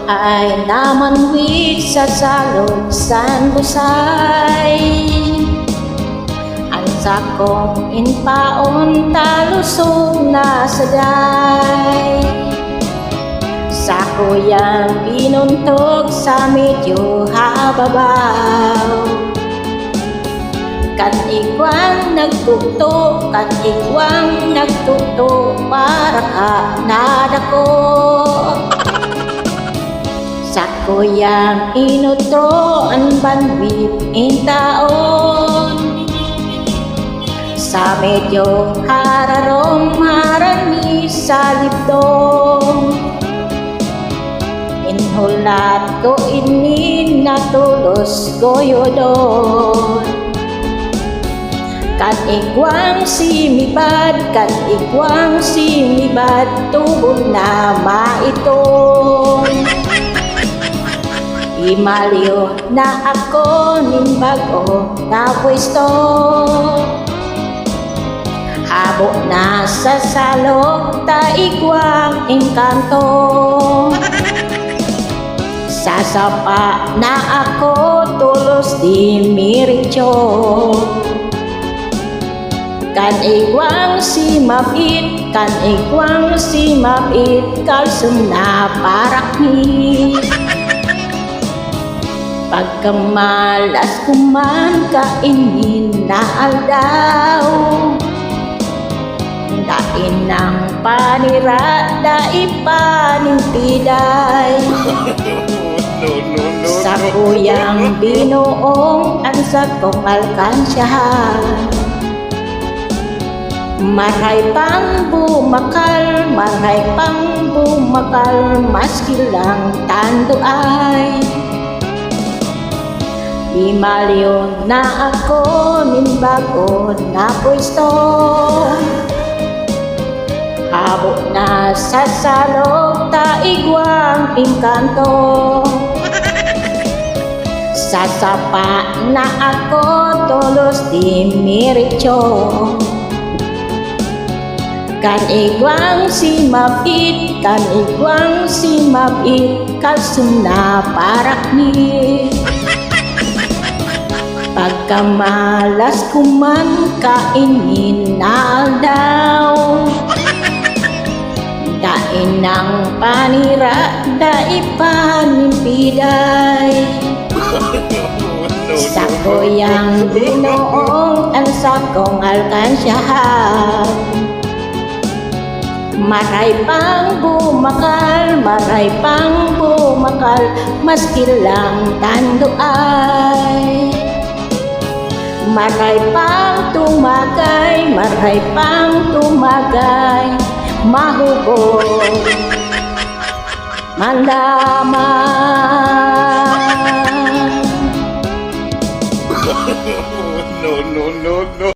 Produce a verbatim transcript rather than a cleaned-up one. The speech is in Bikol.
Ay namanwit sa salog san busay. An sakong inpaon talusog na saday. Sakuyang binuntog sa medyo hababaw. Kan igwang nagtukto, kan igwang nagtukto, para ka nadako. Sakuyang inutro an banwit intaon. Sa medyo hararom harani sa libdong. Inhulat ko ini na tolos goyodon. Kan igwang simibad, kan igwang simibad, tubod na maitong. Imalyo na ako nin bag-o na pwesto. Habo na sa salog ta igwang engkanto. Sa sapa na ako tolos dimiritso. Kan igwang simab-it, kan igwang simab-it, kalson na paraknit. Pagkamalas ko man kainin na aldaw, dai nang panira, dai panintiday. Sakuyang binuong an sakong alkansyahan. Maray pang bumakal, maray pang bumakal, maski lang tanduay. Imalyo na ako nin bag-o na pwesto. Habo na sa salog ta igwang engkanto. Sa sapa na ako tolos dimiritso. Kan igwang simab-it, kan igwang simab-it, kalson na paraknit. Pagkamalas ko man kainin na aldaw, dai nang panira, dai panintiday. Sakuyang binuong an sakong alkansyahan. Maray pang bumakal, maray pang bumakal, maski lang tanduay. Maray pang tumagay, maray pang tumagay, mahubog man lamang.